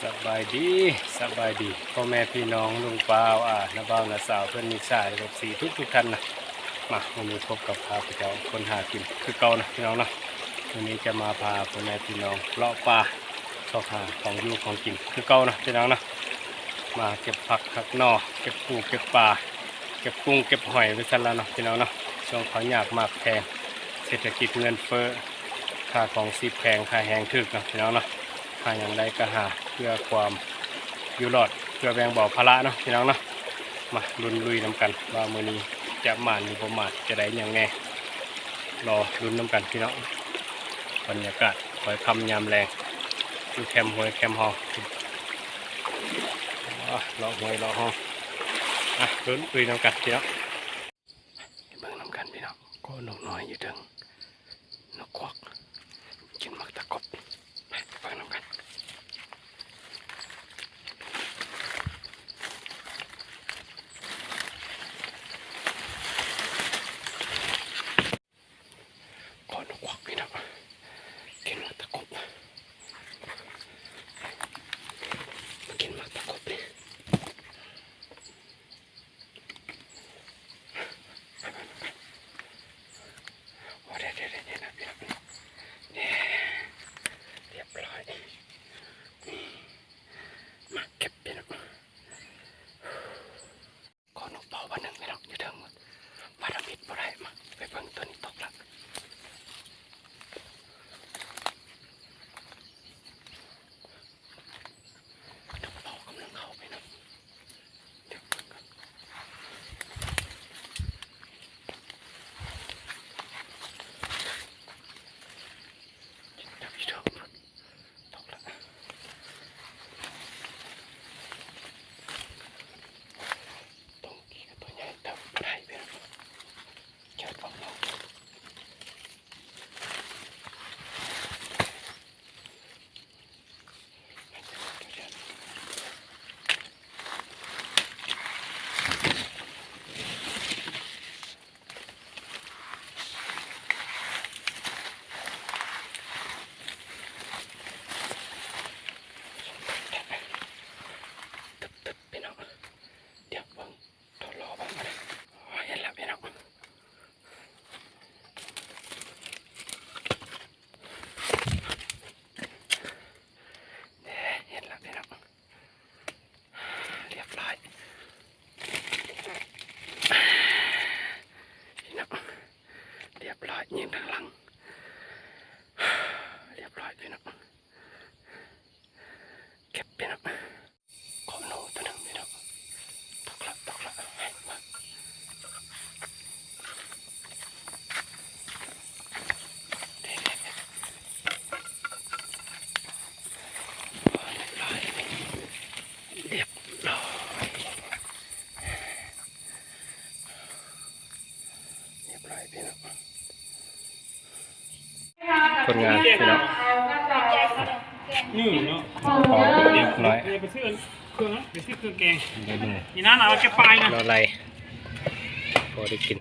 ສະບາຍດີ ສະບາຍດີ ພໍ່ແມ່ພີ່ນ້ອງ ລຸງປ້າ ອາ ນ້າບ່າວ ນ້າສາວ ເພື່ອນມິດສະຫາຍ ເອັຟຊີ ທຸກໆທ່ານນະ. ມາ ມື້ນີ້ພົບກັບຂ້າພະເຈົ້າ ຄົນຫາກິນຄືເກົ່ານະ ພີ່ນ້ອງເນາະ. ມື້ນີ້ຈະມາພາພໍ່ແມ່ພີ່ນ້ອງເລາະປ່າ ຊອກຫາຂອງຢູ່ຂອງກິນຄືເກົ່ານະ ພີ່ນ້ອງເນາະ. ມາເກັບຜັກຫັກໜໍ່ ເກັບປູເກັບປາ ເກັບກຸ້ງເກັບຫອຍໄປຊັ້ນລະເນາະ ພີ່ນ້ອງເນາະ. ຊ່ວງເຂົາຍາກໝາກແພງ ເສດຖະກິດເງິນເຟີ້ ຄ່າຄອງຊີບແພງ ຄ່າແຮງຖືກເນາະ ພີ່ນ້ອງເນາະ. ຫາຫຍັງໄດ້ກໍຫາ ເພື່ອຄວາມຢູ່ລອດ ເພື່ອແບ່ງເບົາພາລະເນາະ ພີ່ນ້ອງເນາະ. ມາລຸ້ນລຸຍນຳກັນວ່າມື້ນີ້ຈະໝານຫຼືບໍ່ໝານ ຈະໄດ້ຫຍັງແດ່ ລໍລຸ້ນນຳກັນ ພີ່ນ້ອງ. ບັນຍາກາດຄ່ອຍຄ່ຳຍາມແລງ ຢູ່ແຄມຫ້ວຍແຄມຮ່ອງ ອໍ ເລາະຫ້ວຍເລາະຮ່ອງ. ອ່ະ ລຸ້ນລຸຍນຳກັນ ພີ່ນ້ອງ. ໄປເບິ່ງນຳກັນ ພີ່ນ້ອງ ກໍນົກນ້ອຍຢູ່ເທິງ ນົກຄວັກ ກິນໝາກຕະກົບ. ໄປເບິ່ງນຳກັນ. ກໍນົກຄວັກ ພີ່ນ້ອງ ກິນໝາກຕະກົບ ມາກິນໝາກຕະກົບນີ້. ໂອ້ ໄດ້ໆໆ ນີ້ນະ ພີ່ນ້ອງ ນີ້ ລຽບຮ້ອຍ ນີ້ ມາເກັບ ພີ່ນ້ອງ. ກໍນົກເປົ້າບາດໜຶ່ງ ພີ່ນ້ອງ ຢູ່ເທິງ ບາດທຳອິດບໍ່ໄດ້. ມາ ໄປເບິ່ງ ໂຕນີ້ຕົກລະ ນົກເປົ້າກຳລັງເຂົ້າ ພີ່ນ້ອງ. ດຽວເບິ່ງກ່ອນ ຈັບຢູ່ເທິງພຸ້ນ ຕົກລະ ຕົງກີ້ກໍຕົວໃຫຍ່ເຕີບ ບໍ່ໄດ້ເລີຍ ຈັບເອົາເນາະ. ຕຶບໆ ພີ່ນ້ອງ ດຽວເບິ່ງ ໂຕລໍເບິ່ງ ເຫັນແລ້ວພີ່ນ້ອງ ເຫັນແລ້ວພີ່ນ້ອງ ລຽບຮ້ອຍ ພີ່ນ້ອງ ລຽບຮ້ອຍ ຍິງທາງຫຼັງ ລຽບຮ້ອຍພີ່ນ້ອງ ເກັບພີ່ນ້ອງ. ເກາະໜູໂຕໜຶ່ງພີ່ນ້ອງ ຕົກລະ ຕົກລະ ມາ ເດ ເດ ໂອ້ ລຽບຮ້ອຍ ລຽບຮ້ອຍ ລຽບຮ້ອຍພີ່ນ້ອງ. ຜົນງານພີ່ນ້ອງ ນີ້ເນາະ ພໍລຽບຮ້ອຍ ໄປຊື້ເຄື່ອງ ໄປຊື້ເຄື່ອງແກງ ໄດ້ເລີຍ ນີ້ນະ ເອົາແກປາຍນະ ລໍໄລ່ ພໍໄດ້ກິນ.